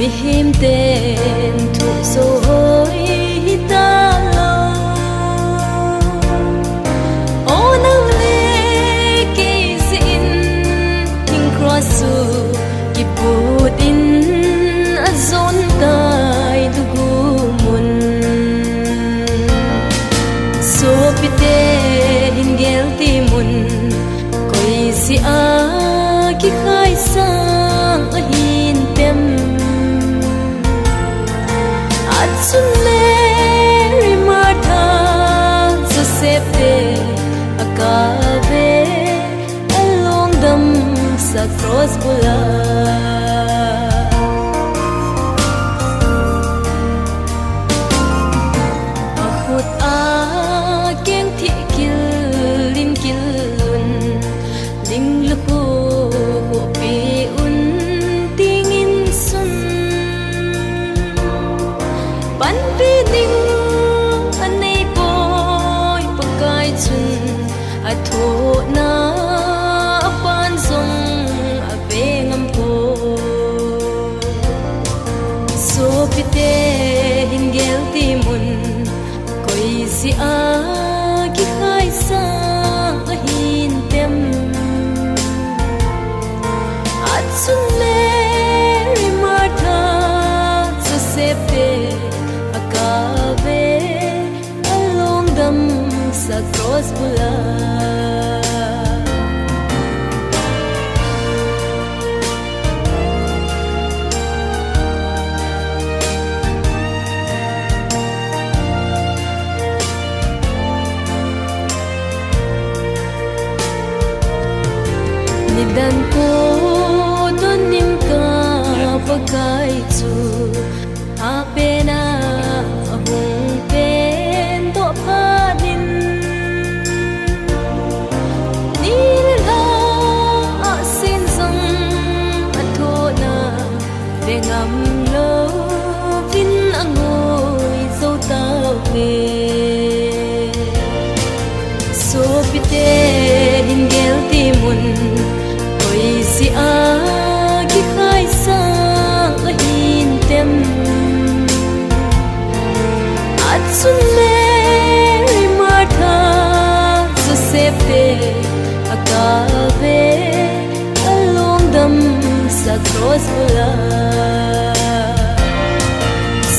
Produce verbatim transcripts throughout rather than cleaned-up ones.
Himten thusoh hoi hitalou. O nang le kei jeh in, thing cross chu kiput in ajon tai tukum un. Sopite hin gel temun, koi jeh a kikhaisang ahin tem. Achun Mary, Martha, Joseph te akap e, alongdamsa cross bul a. Akhut a kengthih kil in kil un, ling le kho khohpeh un, tingin sun panpi ding anei poi. Pakai chun athohna apan jong ave ngam poi. Sopite hin gel temun, koi jeh a kikhaisang ahin tem. Achun Mary, Martha, Joseph te akap e, alongdamsa cross bul a. Nidan ko don nim ka Pakai chu, apen a ahung pen doh phat in, ni le lha a sin jong athohna ve ngam louvin angoi jou tauve. Sopite hin gel temun, koi jeh a kikhaisang ahin tem. Achun Mary, Martha, Joseph te akap e, alongdamsa cross bul a.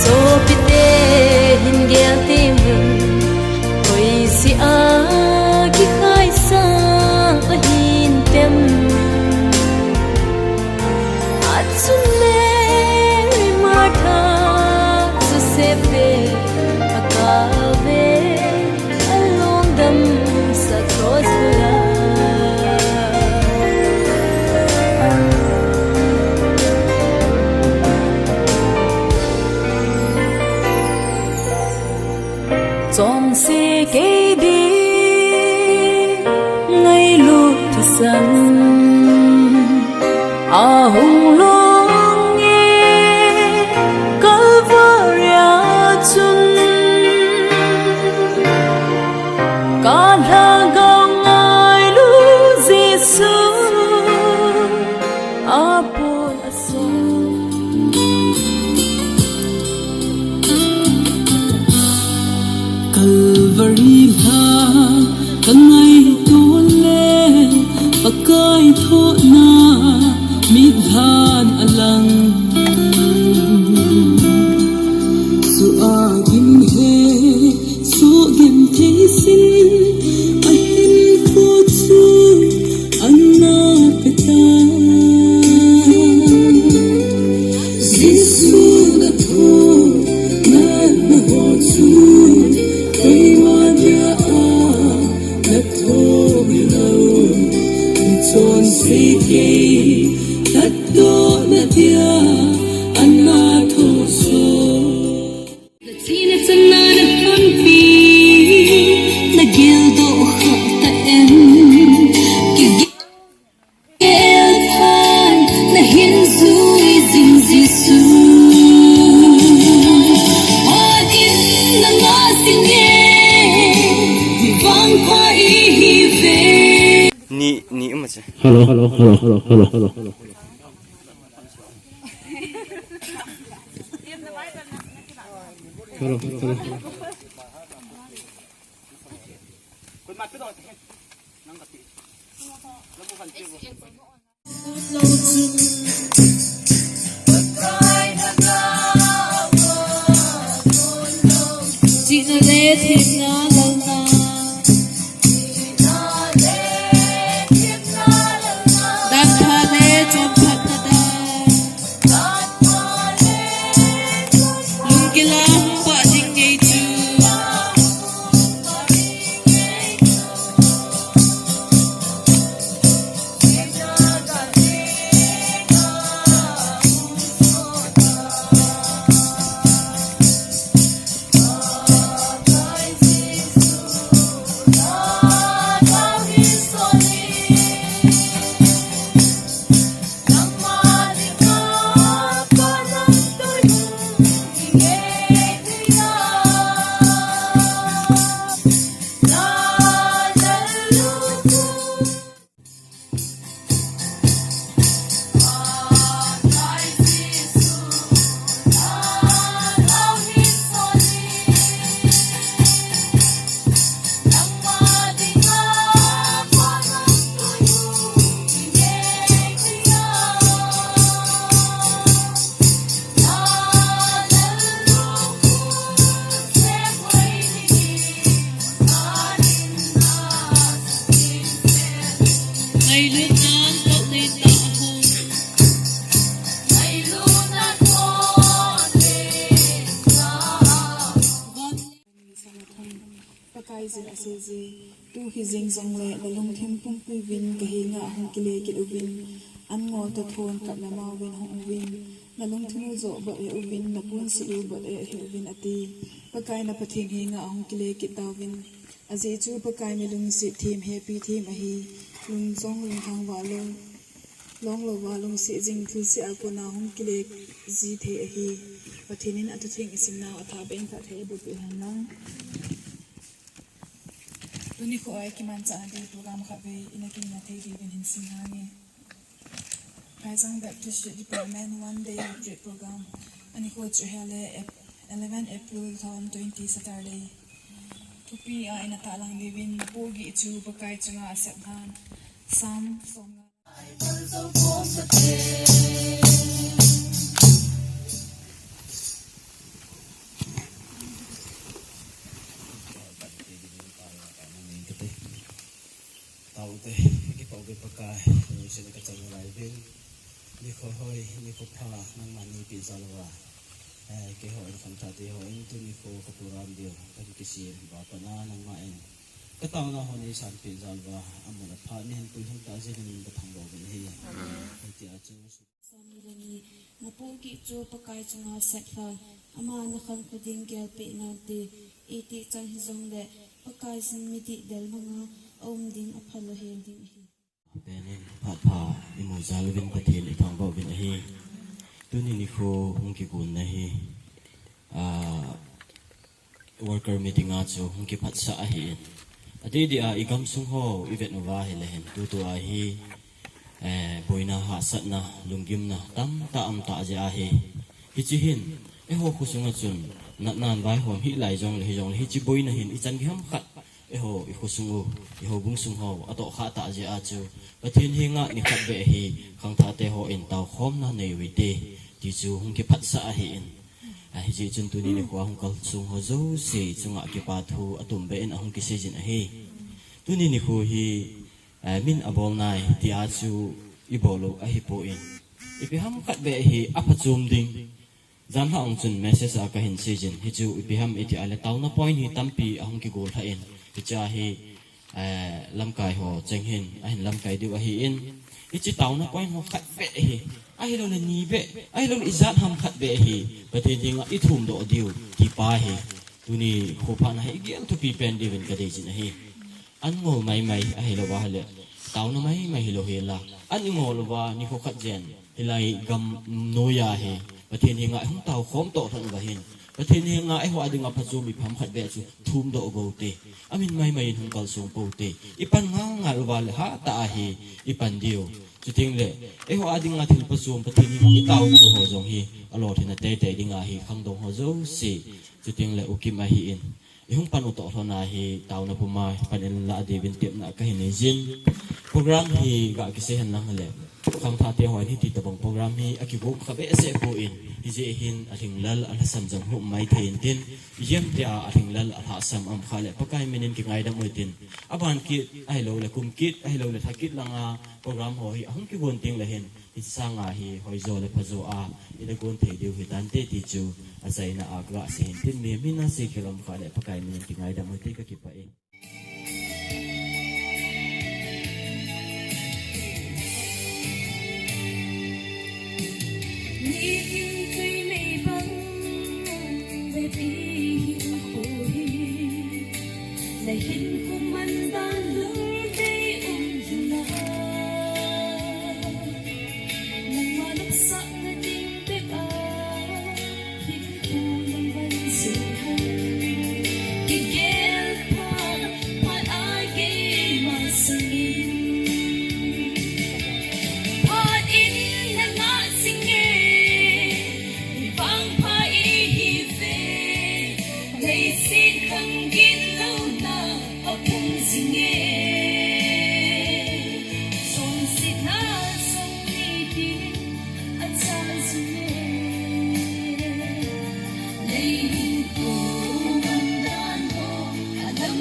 Sopite hin gel temun, koi jeh a kikhaisang ahin tem. Achun Mary, Martha, Joseph te akap e, alongdamsa cross bul a. Chonse kei ding ngailut thusan ahung long e Calvary a chun, ka lhagao ngailu Jesu apoi ason. Calvary lha ka ngaito le, Pakai thohna mitlhan alang. Chu a gim he, chu gim thei sin, ahin ko chu ana pe ta. Jesu na thohna na ho chu, koima dia a na thoh hilou. Chonse kei lhatdohna dia ana thoh so. Na china chana na panpi na geldoh kha ta em? Kigel than na hin jui jing Jesu. Hot in na ngah jing e, mi vangpha ihi ve. Ni, ni um a che. Hello, hello, hello, hello, hello, hello. Karo, karo. Chihna le themna lalna. Danpha le chonphatna dan. Lungkila hung pah ding ngei chu. Pakaiyin aseiye, tu hi jeng jongle, nalungthim pumpui uvin, kahenga hung kile kit uvin, an ngol tathon kap le mau vin hung uvin, nalungthim u joh bot e uvin, napunsit u bot e ahi uvin ati. Pakai na Pathen henga hung kile kit tauvin. Ajeh chu Pakai mi lungset them, hepi them ahi, lung jong lungthang vah lou. Long louva lungset jing thilse a kona hung kile ji thei ahi. Pathen in athutheng isimnau athah beh in phatthei eiboh peh hen lang. Tuni kho a ikimanchah ding program khatvei ina kinah thei diuvin hin sim nange. Phaijang Baptist Youth Department One Day Retreat Program. Anikho chu ahile Ap-, eleven April two thousand twenty Saturday. Thupi a ina tahlang diuvin, napohgih chu Pakai chunga asep lhan. Psalm somnga. Taute, kipah uve Pakai, lungset in kachang lai uvin. Nikho hoi, nikho pha, nangma neipeh jal uva. Eh, keiho in khangthah te ho in tuni kho ka program diu, ka kisem uva pat na nangma in. Ka taona ho neisanpeh jal uva, amun apha, neihin puilhung tah jeh in namin kathangvah uvin ahi. Amen. Hitia chu. Somni le ni, napohgih chu Pakai chunga sep lhan, ama nakhankho ding gelpeh nante, itih chan hijongle, Pakaiyin mi dihdel manga aum ding aphalou hel ding ahi. Penin phat pha imu jal uvin Pathen ithangvah uvin ahi. Tuni nikho hung kigon na hi, ah, worker meeting a chu hung kiphatsah ahin. Adeh deh a igamsung ho ivet uva ahile hin tutua hi, eh, boina hahsatna, lunggimna tamtah aum tah jeh ahi. Hiche hin, eiho khosunga chun, natna vaihom hih lai jongle hijongle, hiche boina hin ichan gei ham khat, eiho ikhosung u, eiho bungsung ho atohkhah tah jeh a chu, Pathen henga nikhat beh hi khangthah te ho in taokhomna nei uvin te, ti chu hung kiphatsah ahin. Ahijeh chun tuni nikho a hung kalsong ho jouse chunga kipathu atumbeh in ahung kiseijin ahi. Tuni nikho hi, eh, min abol nai tia chu ibol u ahipoi. Ipi ham khat beh hi aphachom ding. Janhi a hung chun message a kahin seijin, hichu ipi ham iti ahile taona point hi tampi ahung kigol lhah in, hichea hi, eh, lamkai ho cheng hin ahin lamkai diu ahin, hiche taona point ho khat beh hi, ahilouleh ni beh, ahilouleh ijat ham khat beh hi Pathen henga ithumdoh diu tipa hi tuni kho phat na hi igel thupi pen diuvin kadeijin ahi. An ngol maimai ahilou ahile, taona maimai hilou hela, an ingol uva nikho khat jen hilai gamnoiya hi Pathen henga ihung taokhom toh lhon uva hin, Pathen henga eiho a dinga phajo mi pham khat beh chu thum doh go te. Amin maimai in hung kalsong pou te. I pan ngal ngal uva le hatah a hi i pan diu. Chuteng le eiho a dinga thil phajo Pathen henga i tao tu ho jong hi alolhin a teitei dinga hi khangdong ho jouse. Chuteng le U Kim ahi in. I hung pan u toh lhon a hi taona puma pan in la diuvin tepna kahin nei jin. Program hi ga kisei hen lang le. Khangthah te hon hiti tabang program hi akigong kha behseh poi. Hijeh hin alhinglel alhasam jong hum mai thei intin. Ijemtia alhinglel alhasam um kha le Pakai minin kingaidam u hitin. Aban kit, ahilou le kum kit, ahilou le lha kit langa program ho hi ahung kigon teng le hin. Hiche sanga hi hoijo le phajo a, ina gon thei diu hitante ti chu achaina a kasei hintin, mi mina sei khel um kha le Pakai minin kingaidam u hite, kakipah e. Nitin tui mei bang veti hinkho hi, na hinkho man dan lungdei um jing na. Nangma nopsahna ding bek a, hinkho nang van sung hon. Kigel phat, phat a keima sangin. Phat in na ngah jing e, mi vangpha i hi ve. Leiset khang gitlouna a phung jing e. Chonsetna jong nitin a chal jing e. Leiset khang gitlouna a phung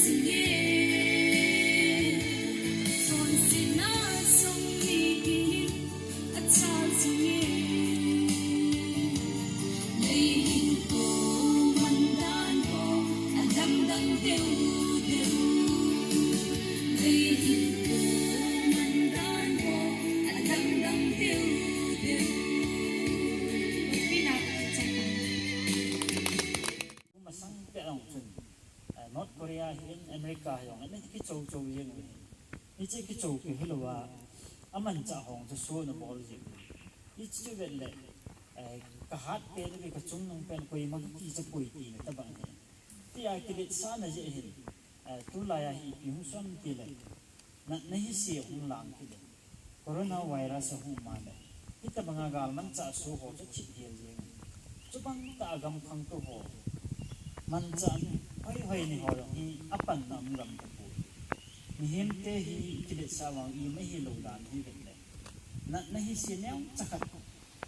jing e. Masang pet a hung chun, eh, North Korea hin America hi jong ana kichou chou jeng u ahi. Hiche kichou peh hilouva, amanchah ho chu sun abol jeng u ahi. Hichu vet le, eh, kahat pen le kachungnung pen koima kicha poi tina tabang ahi. Tia kiletsahna jeh hin, eh, tulai a hi ipi hung son tile. Natna hise hung lang kit le, coronavirus ahung um le, hitabanga galmanchah so ho chu thip hel jeng. Chubang tah a gam khangtou ho, manchah hoi hoi nei ho jong hi apanna um gam tapoi. Mihemte hi kiletsah vang ima hilou dan hi vet le, natna hise neocha khat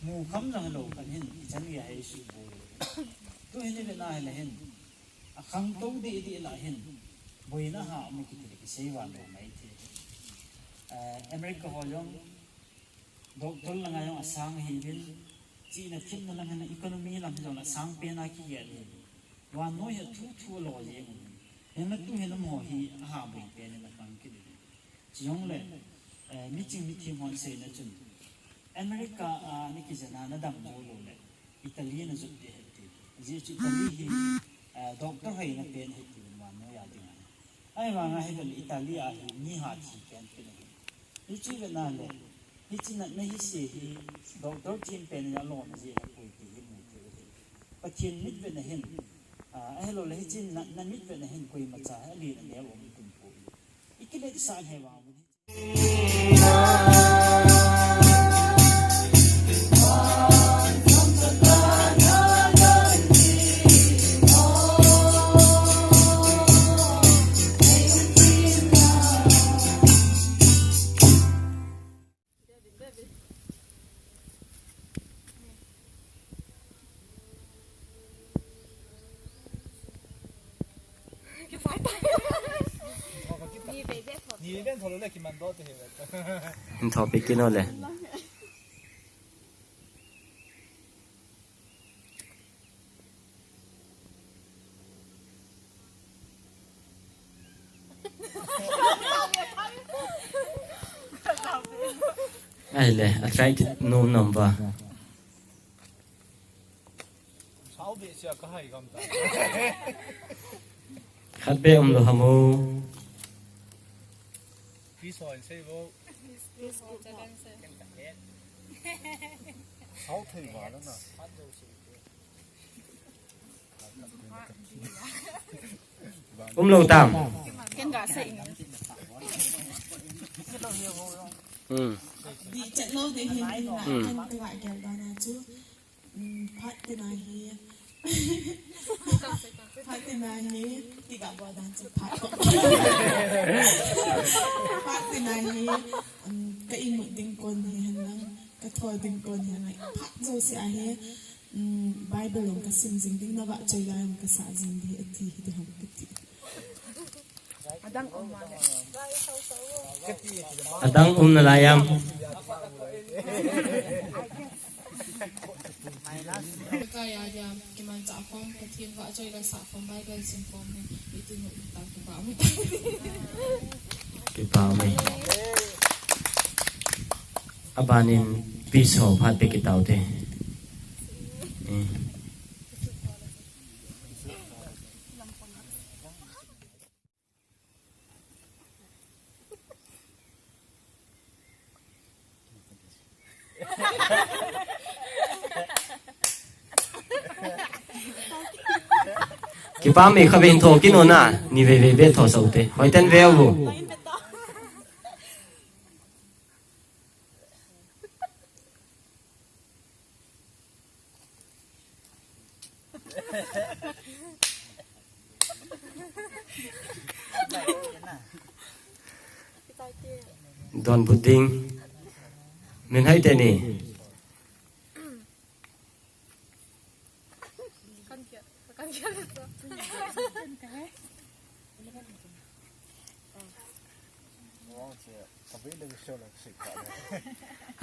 mukham jong lou khat hin ichan gei a hi suboi. Tuhin ivet na hile hin, akhangtou deh deh lah hin, boina ha um kiti le kisei val lou mai thei. Eh, America ho jong, doctor langa jong asang ahiuvin, chihna themna lang hin economy lam hi jong asang pen a kigel ahi. Vannoi hi athu thu alo jeng u ahi. Hinla tuhin amaho hi aha boi pen in apang kit le. Chujongle, eh, miching mithem hon seina chun, America a ana kijen a ana dam jou lou le, Italy ana jot ding ahi ti. Ajeh chu Italy hi, eh, doctor hoina pen ahi ti vannoi a dinga. Ahivanga hi vel Italy a hi mi ha thi pen pen ahi. Hichu vet na le, hiche natna hise hi doctor them pen in alona jeh ahipoi ti hi mu thei u ahi. Pathen mitvet na hin, ah, ahilou le hiche natna mitvet na hin koimacha hi alen aneo um tum poi. Ikiletsah hih vang. Hin thopi kit u le. Ahile, a try kit nom nom uva. Khat beh um lou ham o. Um lou tam. Hmm. Dih chet lou ding hin, hmm, kan tua gel dan a chu. Hmm, phat tina hi. Phat tina hi, ti ga bol dan chu phat ko. Phat tina hi, hmm, ka imut ding kon hi hen lang, ka thol ding kon hi hen lang. Phat jouse a hi, hmm, Bible jong ka sim jing ding, na vahchoi lai jong ka sah jing ding, ati hi ti ham kati. Adang um nalai am? Kaya dia, kimanchah khom, Pathen vahchoi le sah khom, Bible sim khom hi, iti nu ta kipa um. Kipa um e. Abanin piso phat beh kit taute. Eh. Kipa um e, khatvei hin tho kit un, ni vei vei beh tho sah ute. Hoiten veu. Donbut ding. Min hai teni.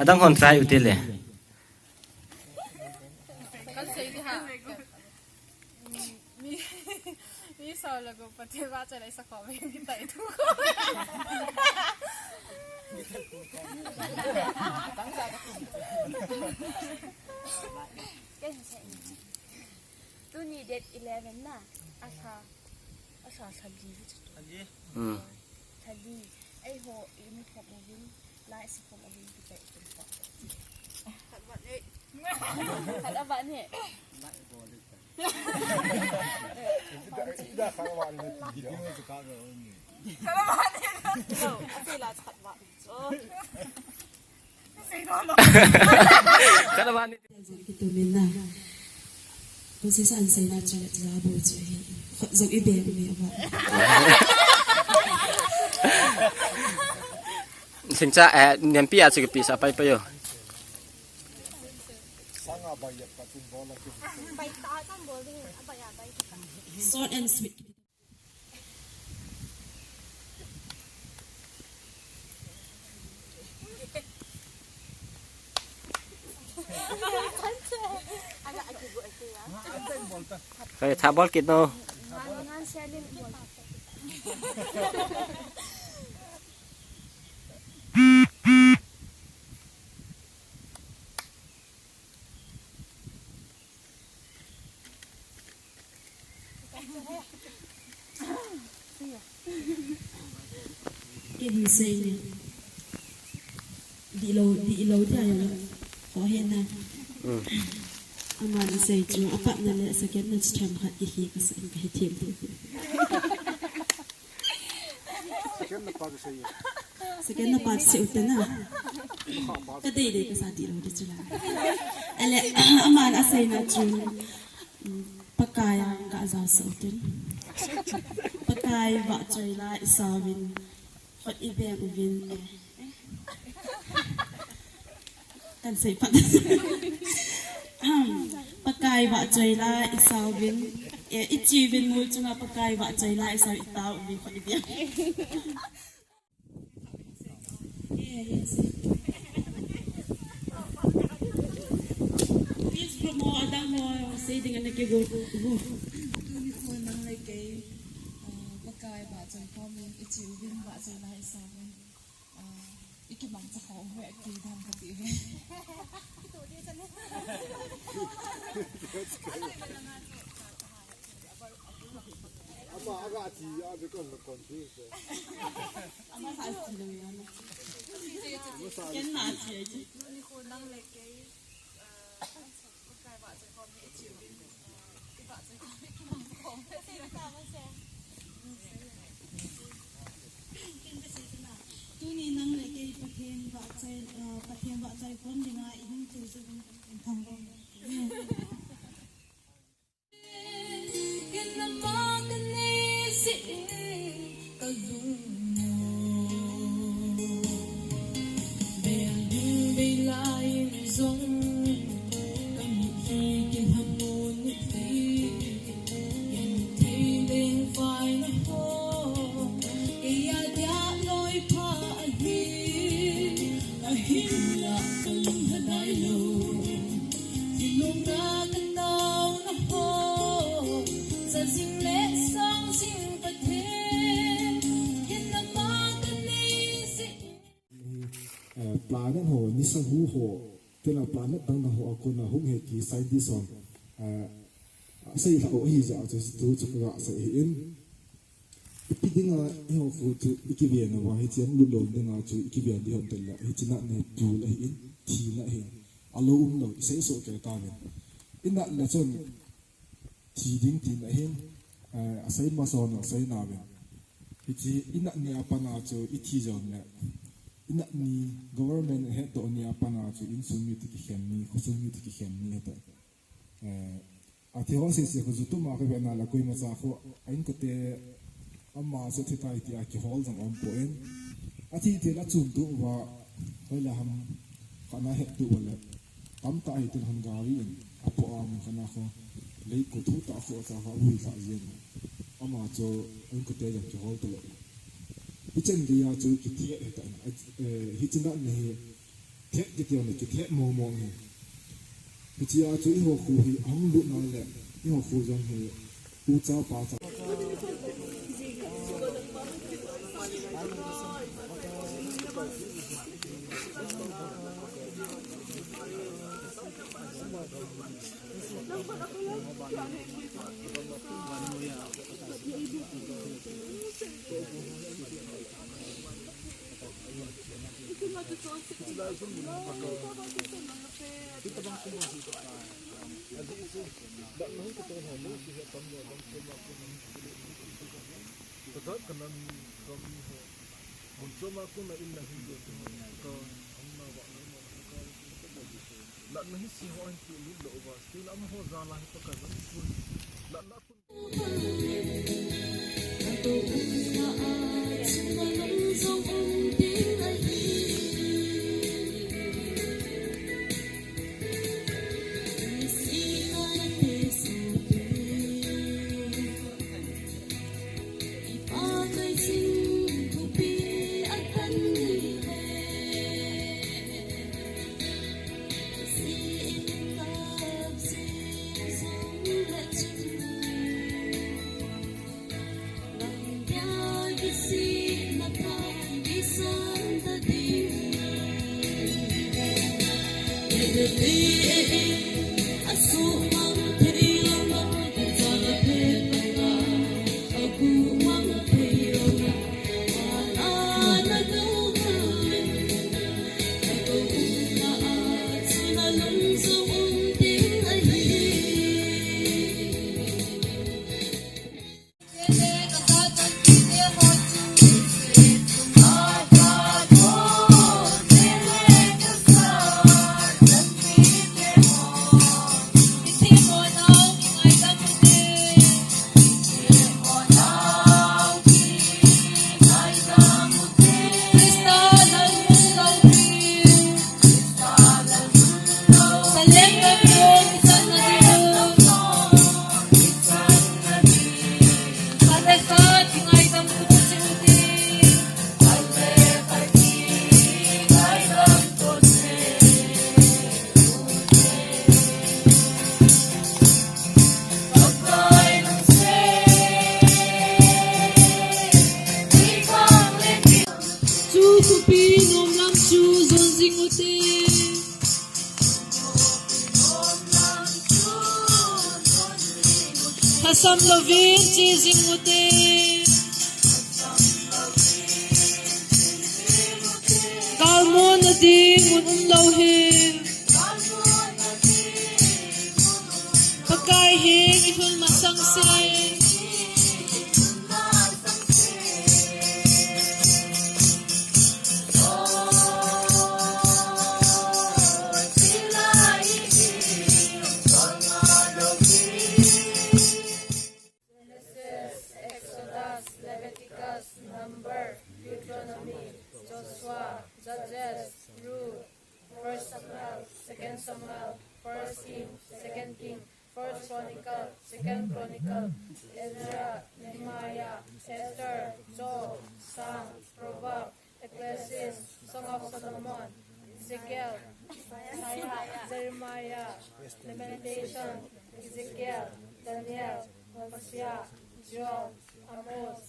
Adang hon try ute le. Kan sei di ha. Mi, mi sao le ko Pathen vahchoi le sah khom, mi tai thu khom. Tuni date eleven na. Asa, asa sali. Hmm. Sali. Eiho, uniform uvin, lai si khom uvin, kita itum pa. Khat vat ne. Khat vat ne. Khat vat ne. Yo, ase la khat vat. Oh. Khat vat ne. Kitumin na. Kung si saan sa ina chala chala bo chu hi. Khut jong i beng ni aba. Singcha, eh, nempi a chu kipi sa pai pai o. Short and sweet. Kaya tha bol kit no. Kei hin sei ni. Dih lou, dih lou dia jong. Ho he na. Hmm. Aman asei chu, apatna le second na chu themkhat kihi kasa in kahi them thei. Second na pa chu sei. Second na pa chu sei ute na. Ka dei dei kasa dih lou di chu la. Ale, aman asei na chu. Pakai a ka ajao sah utin. Pakai vahchoi la i sauvin. Khut i beng uvin, eh. Kan sei pat. Ahem. Pakai vahchoi la i sauvin. Eh, i chiuvin mol chunga Pakai vahchoi la i sa i tao ni kho ni dia. Peace group mo adang mo sei ding ana kigo. Tuni kho nang le kei, ah, Pakai vahchoi khom in i chiuvin vahchoi la i sa in. Ah, i kimangcha khom ve kidang kati ve. Ama aga chi, aga kon, confuse. Ama sa chi lo ya na. Ama sa ken na chi ai chi. Tuni kho nang le kei, ah, Pakai vahchoi khom in i chiuvin, ah, i vahchoi khom in i kimangcha khom ve. Tuni nang le kei Pathen vahchoi, ah, Pathen vahchoi khom dinga i hung tu chu in thang lo. Ken ama kanei jeh in kalung mo. Bel ding bei lai in jong, kamit hi kilhamon thei. Genthei lengvaina ho, kei a dia loi pha ahi. Ahinla kalung lhadai lou. Kilungna kanaona ho, chajing le sangjing Pathen, ken ama kanei jeh in. Eh, planet ho, nisa hu ho, tena planet dang dang ho a kona hung he ti scientist hon, eh, asei lha u ahi jeh a chu tu chu ka sei ahi in. Ipi dinga eiho khu chu i kiven uva, hiche hung lut lou dinga chu i kiven ding hon tile, hiche natna hi tul ahi in, thina ahi in. Alou um lou, i sei soh kei tauvin. I nat le chun, thi ding tina ahin, eh, asei masa hon asei nauvin. Hiche i nat ni a pat a chu i thi jongle, i nat ni government hetdoh ni a pat a chu insung mite kikhen ni, khosung mite kikhen ni hita. Eh, athi ho sese khu ju tuma ka vena le koima cha khu a inkote ama chu thi tai tia kihol jong um poi. Athi te la chun tu uva, hoila ham khatna het tu uva le. Tamtah hi tin hon gari in apo a mun khatna khu. Lei ko thu ta khu cha khu vui lha jeng. Ama chu a inkote jong kihol ta le. Hichan geiya chu kithiah hita, eh, hiche natna hi. Thet kiti jong le kithet mong mong hi. Hichea chu eiho khu hi ahung lut na le, eiho khu jong hi u cha pa cha. Thasam louvin che jing ute. Galmun nading mun umlou hi. Pakai hi i lhun masang se. Genesis, Exodus, Leviticus, Number, Deuteronomy, Joshua, Judges, Ruth, First Samuel, Second Samuel, First King, Second King, First Chronicle, Second Chronicle, Ezra, Nehemiah, Esther, Job, Psalm, Proverbs, Ecclesiastes, Song of Solomon, Ezekiel, Isaiah, Jeremiah, Lamentation, Ezekiel, Daniel, Hosea, Joel, Amos,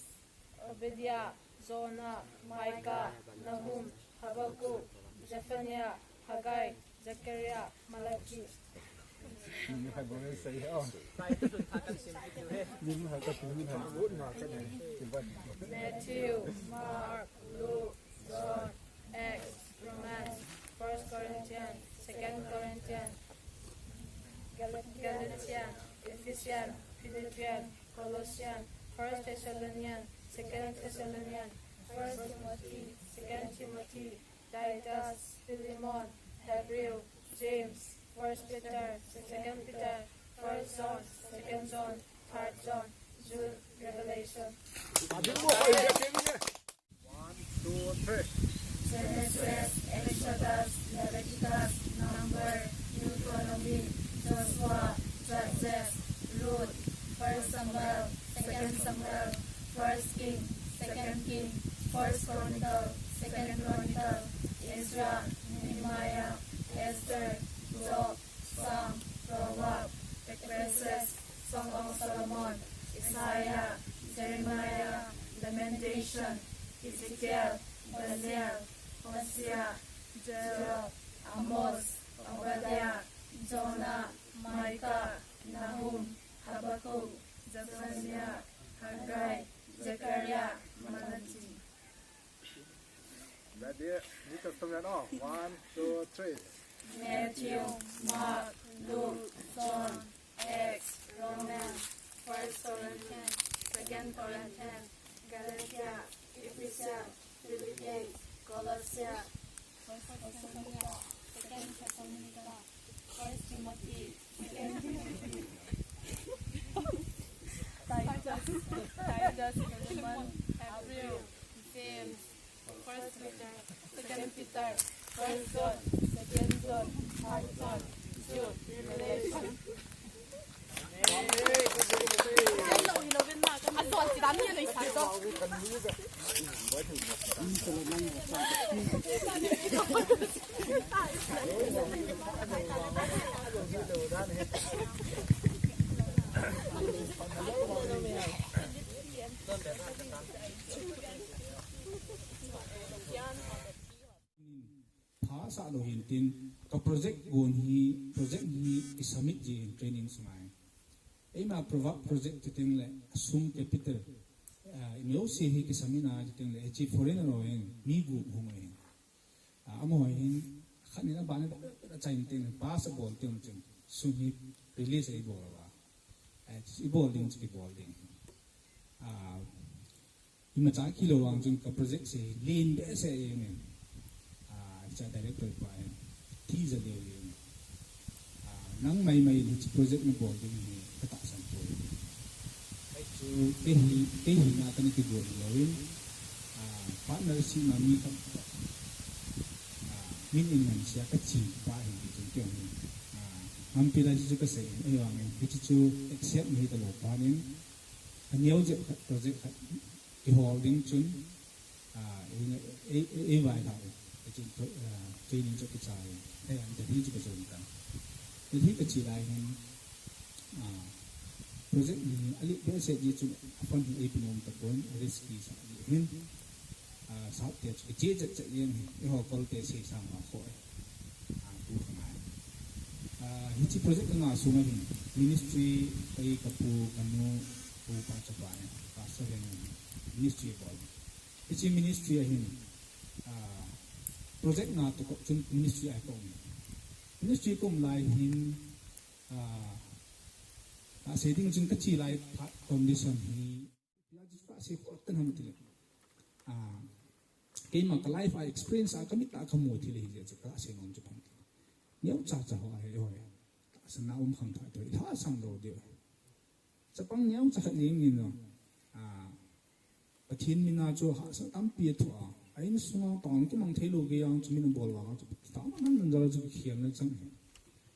Obadiah, Jonah, Micah, Nahum, Habakkuk, Zephaniah, Haggai, Zechariah, Malachi. Matthew, Mark, Luke, John, Acts, Romans, First Corinthians, Second Corinthians, Gal-, Galatians, Ephesians, Philippians, Colossians, First Thessalonians, Second Thessalonians, First Timothy, Second Timothy, Titus, Philemon, Hebrew, James, First Peter, Second Peter, First John, Second John, Third John, Jude, Revelation. One, two, three. Genesis, Exodus, Leviticus, Number, Deuteronomy, Joshua, Judges, Ruth, First Samuel, Second Samuel, First King, Second King, First Chronicle, Second Chronicle, Ezra, Nehemiah, Esther, Job, Psalm, Proverb, Ecclesiastes, Song of Solomon, Isaiah, Jeremiah, Lamentation, Ezekiel, Daniel, Hosea, Joel, Amos, Obadiah, Jonah, Micah, Nahum, Habakkuk, Zephaniah, Haggai, Zechariah, Malachi. Ready? New Testament, oh. One, two, three. Matthew, Mark, Luke, John, Acts, Romans, First Corinthians, Second Corinthians, Galatians, Ephesians, Philippians, Colossians, First Thessalonica, Second Thessalonica, First Timothy, Second Timothy, Titus, Titus, Philemon, Hebrew, James, First Peter, Second Peter, First John, Second John, Third John, Jude, Revelation. Pha sa lo hin tin, ka project gon hi, project hi i submit ji in training sungai. Eima prova-, project ti ting le, sum capital, ah, i meu si hi ki submit na ti ting le, chi foreign lo hin, mi gu hung hin. Ah, amo hin, khat ni na ba ni da, da chain ting le, pass bol ting ting, sum hi release ei bol ba. Eh, i bol ding, i bol ding. Ah, Imacha kilou vang chun ka project se len behseh e nge. Ah, cha director pa e. Thi ja deu e nge. Ah, nang mai mai ni project na bol ding hi ka tahsan poi. Ai chu kei hi, kei hi na ka ni kibol lou in. Ah, partnership ma mi khat, ah, min in ngan sia ka chi pa hi ti chun kei hi. Ah, hampi lai chu ka sei in. Ei vang in. Hichu chu accept ni ta lou pa nin. Aneo jep khat, project khat, i hol ding chun, ah, ei, ei, ei, ei vai thau, ei chun, ah, training chu kichai, ei an Delhi chu ka jon tan. Delhi ka chi lai hin, ah, project ni a li behseh ji chu a fund hi ei pin um ta pon, a risky sa ji hin. Ah, sap te chu, che che che yen, eiho kol te sei sang ma kho. Ah, tu kha ngai. Ah, hiche project nga sunga hin, ministry, ei ka pu, ka nu, pu pa chapa ne, pastor hin, ministry bol. Hiche ministry a hin, ah, project nga to ko, chun ministry a ko. Ministry ko lai hin, ah, ka sei ding chun ka che lai phat condition hi, Ka sei khot kan ham tile. Ah, keima ka life a experience a ka mit a ka mu tile hi je chu ka sei nom chu pang. Neo cha cha ho a he ho. Sa na um khang tha to, lhasam lou diu. Chapang neo cha khat ning ning no. Ah, Pathen min a chu hahsa tampi a thu a. A insunga tong kimang thei lou gei a chu min bol vang a chu. Tang man nan jal chu khial na chang.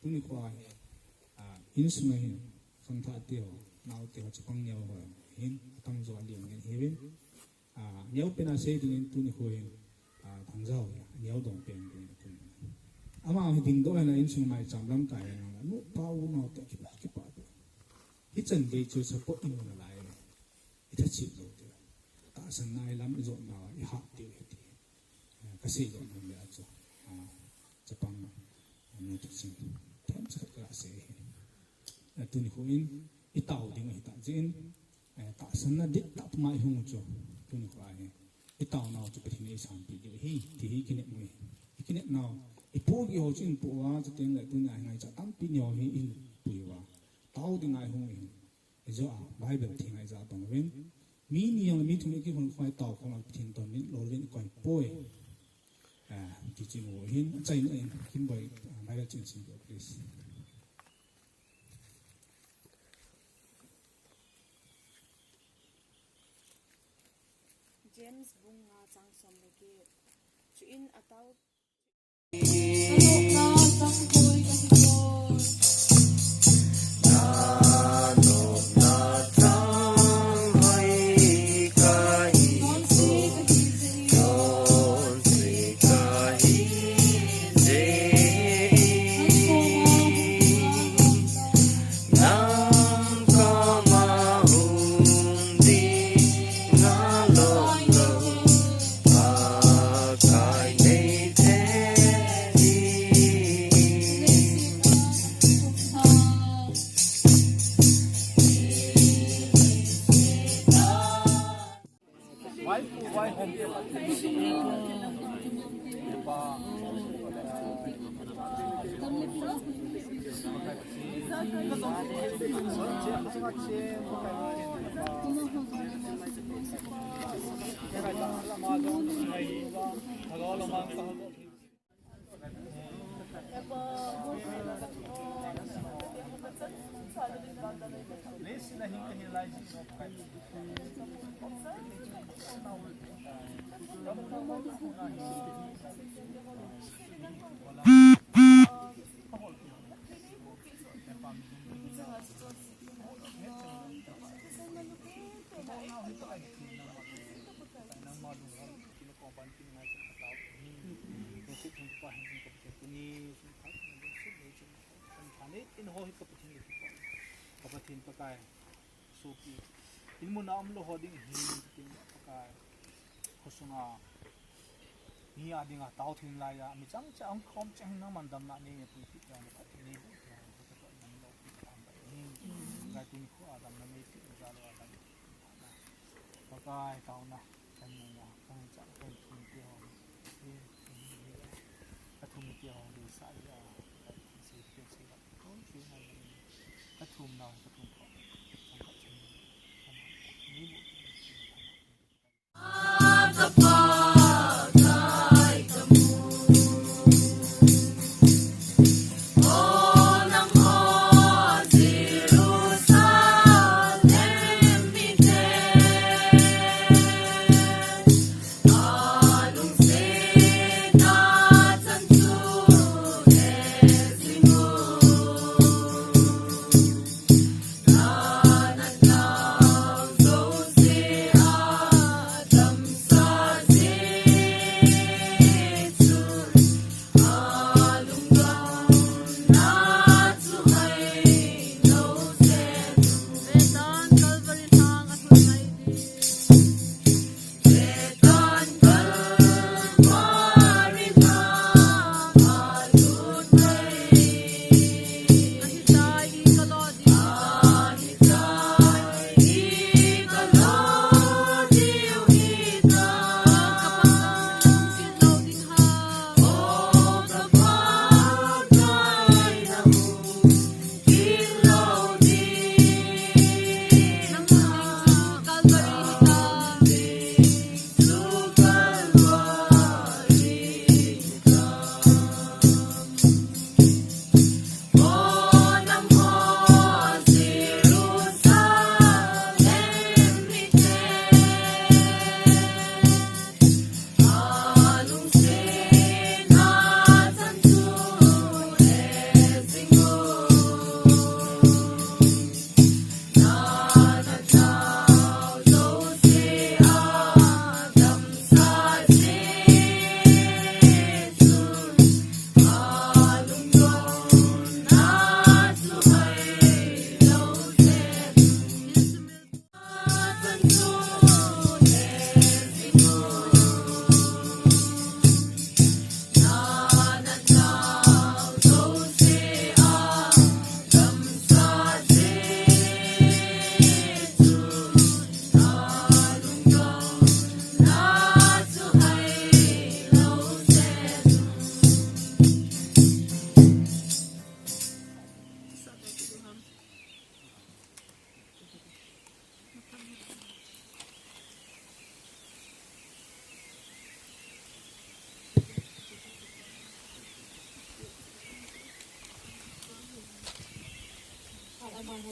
Tuni kho a hi, ah, insunga hin, khangthah te ho, nao te ho, chapang neo ho, hin, atam jo a liam ngen hiuvin. Ah, neo pen a sei dingin tuni kho hin, ah, Thangja ho, neo dong pen dingin kun. Ama hi dingdoh hen a insung maicham lamkai hen a, nu pa u nao te kipa, kipa te. Hichan gei chu support i mu nalai. I tha chip lou te. Tahsan nai lam i jot nau, i hat te u hi ti. Eh, ka sei lou nom le a chu. Ah, chapang, ah, nu tu sin. Themcha khat ka sei hi. Eh, tuni kho in, i tao ding ahi tah jeh in, eh, tahsan na dit tah puma i hung u chu. Tuni kho a hi. I tao nau chu Pathen in ei sanpeh diu ahi, ti hi i kinep u hi. I kinep nau. I pu gei ho chu in pu uva, chuteng le tuni a hi ngaicha tampi neo hi in pu uva. Tao ding a i hung u hi. Ijou a, Bible theng a ijat bang uvin. Mi ni jong le mi thum i kihon khoi tao khom a Pathen toh min lolvin i koi poi. Ah, ti chu i mu u hin, achaina in, Kimboi, ah, Bible chin sim ko, please. James bung nga chang som le get. Chuin atao Ka Pathen Pakai, sopi, in mun a umlou ho ding hi, tin Pakai, khosunga mi a dinga tao thei lai a, mi chang chang khom chang nangman damna nei pui pi jang le Pathen nei bu jang, ka to nang lo pi ka tam bai ni. Ka tuni kho a damna nei pi jang lo a dam. Pakai taona, kan mun a, kan chang kan thum te ho. Ka thum te ho, de sa ya. Ka thum na, ka thum ko. Ni bu.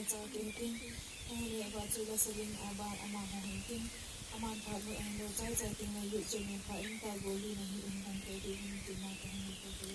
Chao tin tin, ahile ava chu la sabin ava ama ho hin tin, aman phat lou ahin lou chai chai tin le lut chu min pha in ta goli na hi um kan te di hin tin ma ta hin ko ko.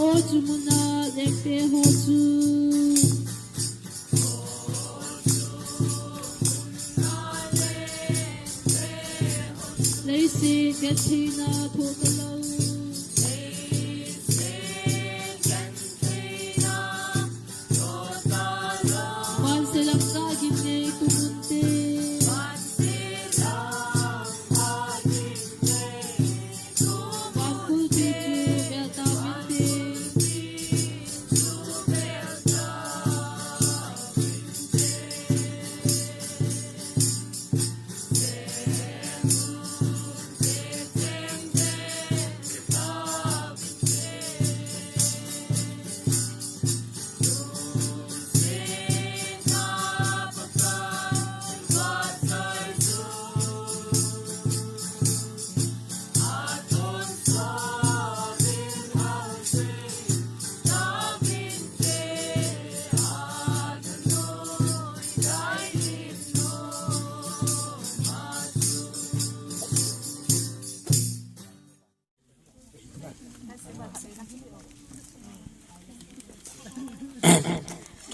O chumuna lekte ho chu Leiset gentheina thoh talou. Vanselam ka gimnei tumunte.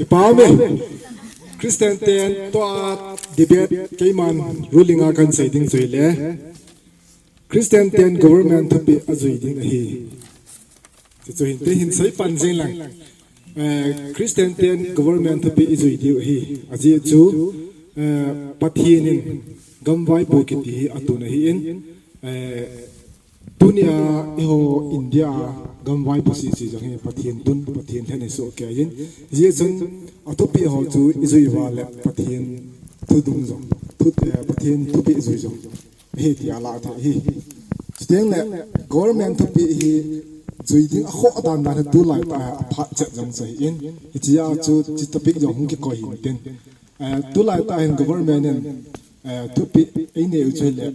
Pame. Christian ten tua debate keiman ruling a kahin sei ding chu ahile, Christian ten government thupeh ajui ding ahi. Chuchu hinte, hin sei pan jing lang. Eh, Christian ten government thupeh ijui diu ahi. Ajeh chu, eh, Pathen in gamvaipo kiti hi atun ahin, eh, tunia eiho India a gamvaipo sese jong hi Pathen tun, Pathen lhen hi soh kei ahin. Hijeh chun athupeh ho chu ijui uva le Pathen thudung jong, thu, eh, Pathen thupeh jui jong ahi tia la thei ahi. Chuteng le government thupeh hi jui ding akhoh dan dan hi tulai tah a phat chet jong chu ahin. Hichea chu hiche topic jong hung kikoi hintin. Eh, tulai tah hin government in, eh, thupeh einei u chu ahile,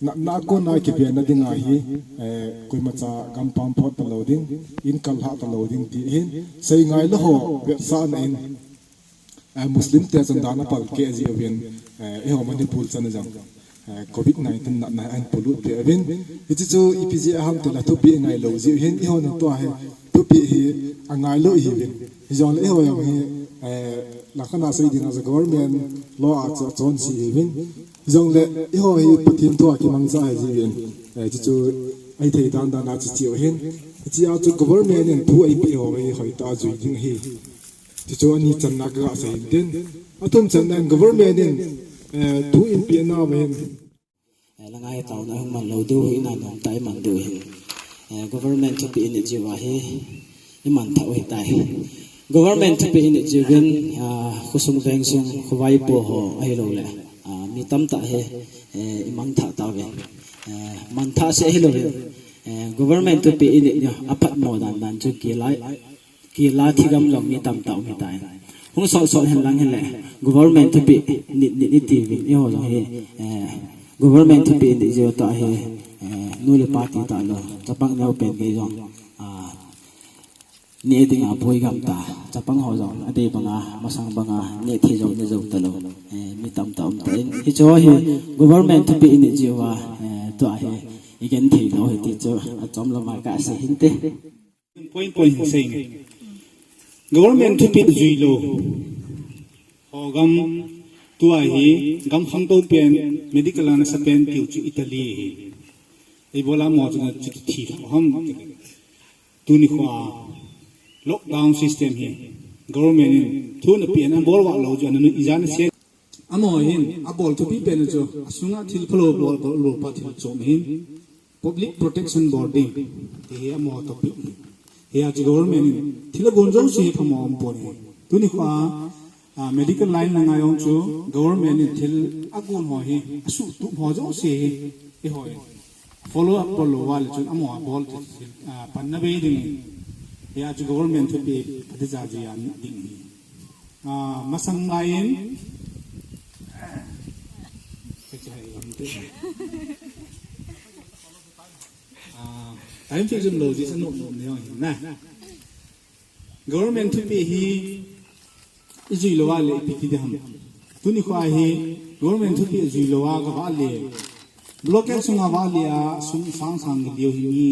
natna a kona kivenna dinga hi, eh, koimacha gampam phot talou ding, in kal lhah talou ding ti ahin, sei ngailou ho vetsahna in, eh, Muslim te chun dan apalkeh jeh uvin, eh, eiho Manipur chan a jong, eh, covid nineteen natna ahin polut peh uvin. Hiche chu ipi jeh a ham tile thupeh ngailou jeh u ahin, eihon tua hi thupeh hi angailou ihiuvin. Hijongle eiho jong hi, eh, langkhat a sei dinga chu government law a chu achonse ihiuvin. Hijongle eiho hi Pathen thu a kimangcha ahi jeh uvin, eh, chuchu ahithei dan dan a chu cheu ahin. Hichea chu government in thu eipeh ho hi hoitah a jui ding ahi. Chuchu ani channa kaga sei hintin. Athum channa in government in, eh, thu eipeh nauva hin, eh, langa hi taona hung man lou diu hi, ina nomtah a iman diu ahin. Eh, government thupeh init jeh uva hi imanthah u ahitai. Government thupeh init jeh uvin, ah, khosung vengsung khovaipo ho ahilouleh, ah, mi tamtah hi, eh, imangthah tauvin. Eh, manthah seh ahilouvin, eh, government thupeh init u aphatmo dan dan chu kila, kila thigam jong mi tamtah um ahitai. Hung sot sot hen lang hile, government thupeh nit nit itiuvin, eiho jong hi, eh, government thupeh nit jeh u tah hi, eh, nu le pa ti talou, chapang neopen gei jong, ah, neh dinga boi gam ta, chapang ho jong adei banga, masang banga neh thei jou, ne jou talou, eh, mi tamtah um tan. Hiche ho hi government thupeh init jeh uva, eh, tua hi igenthei lou ahi ti chu achom lama kasei hinte. Point, point hin sei inge. Government thupeh juilou ho gam, tua hi gam khangtou pen, medical a nasa pen tiu chu Italy ahi. Eibola mo chu nachu thi lhah ham. Tuni khoa lockdown system hi government in thu napeh in abol vah lou chu, ananu ijat nase. Amaho hin abol thupi pen chu asunga thil phalou bol, bol lou pa thil chom ahin, public protection bol ding ti hi amaho topic ahi. Hia chu government in thil agon jouse hi phamo umpon ahi. Tuni khoa, ah, medical line langa jong chu government in thil agon ho hi, asuhtup ho jouse hi, eihon follow up bol lou uva le chun amaho abol chu, ah, panna bei ding ahi. Hia chu government thupeh phatechan jui a nit ding ahi. Ah, masang lai in. Ah, time chu jum lou jeh a nom nom nei jong ahi na. Government thupeh hi ijui lou uva le ipi ti ding ham. Tuni khoa hi government thupeh jui lou uva gavah le, blockade sunga vah le a sum sang sang gei diu hi mi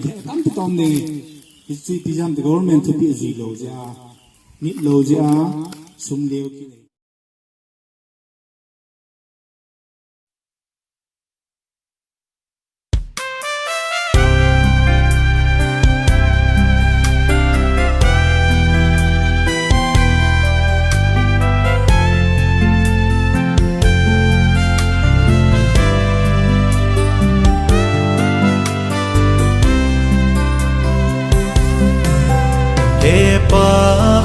lheh tampi tom ding ahi. Hichu ipi jeh ham ti, government thupeh jui lou jeh a, nit lou jeh a sum leu kit ahi. Hepa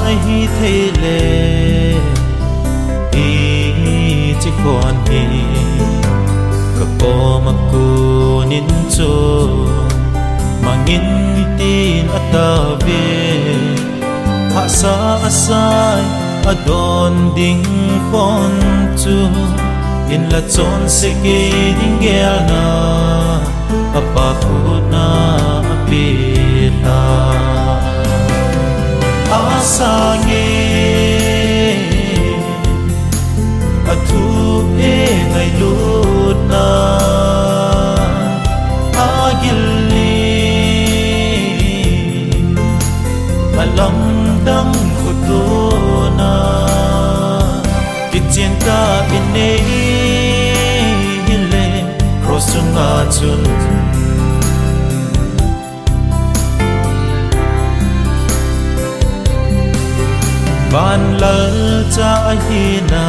ahi thei le, hiche khon hi kakoma kon in chu mangin tin atave. Hahsa asai adon ding khon chu, in la chonse kei ding gelna apa khutna apeh ta. Asange, athupi ngailutna, agil ni, alamdang khutuna. tah inei hile, cross chunga chun van lalcha ahina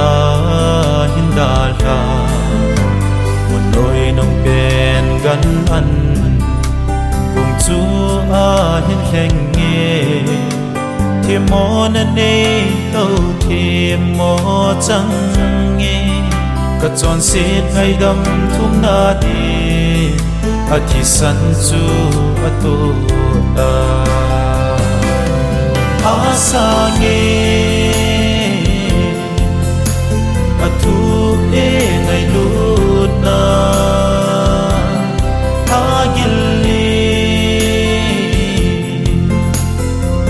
ahin dalha, mun noi nung pen gan an kung chu ahin lheng e. Themmona nei tau themmo chang e, ka chonset ngaidam thumna din athisan chu atoh ta. Asang e, athuh e ngailutna, agil e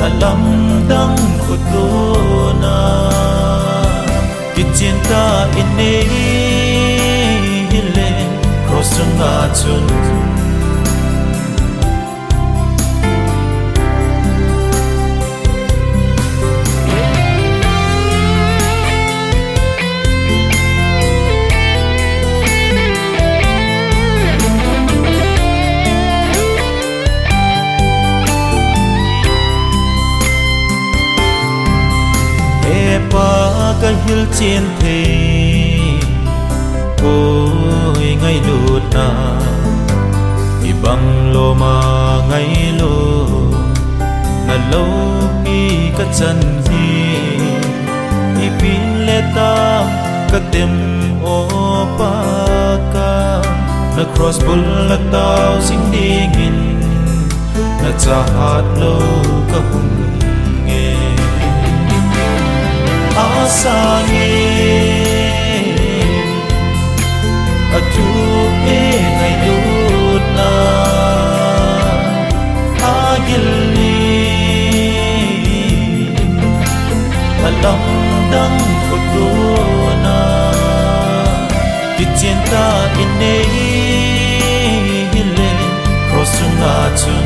alamdang khotona. Kichen tah inei hile, cross chunga chun He Pa, ka hilchen thei, oi ngailutna, ibang loma ngailutna loupi ka chan hi, ipi le tam ka tem o Pa ka, na cross bul a tao jing dingin na chahat lou ka hung e. Asang e, athuh e ngailutna, agil e alamdang khotona. Kichen tah inei hile, cross chunga chun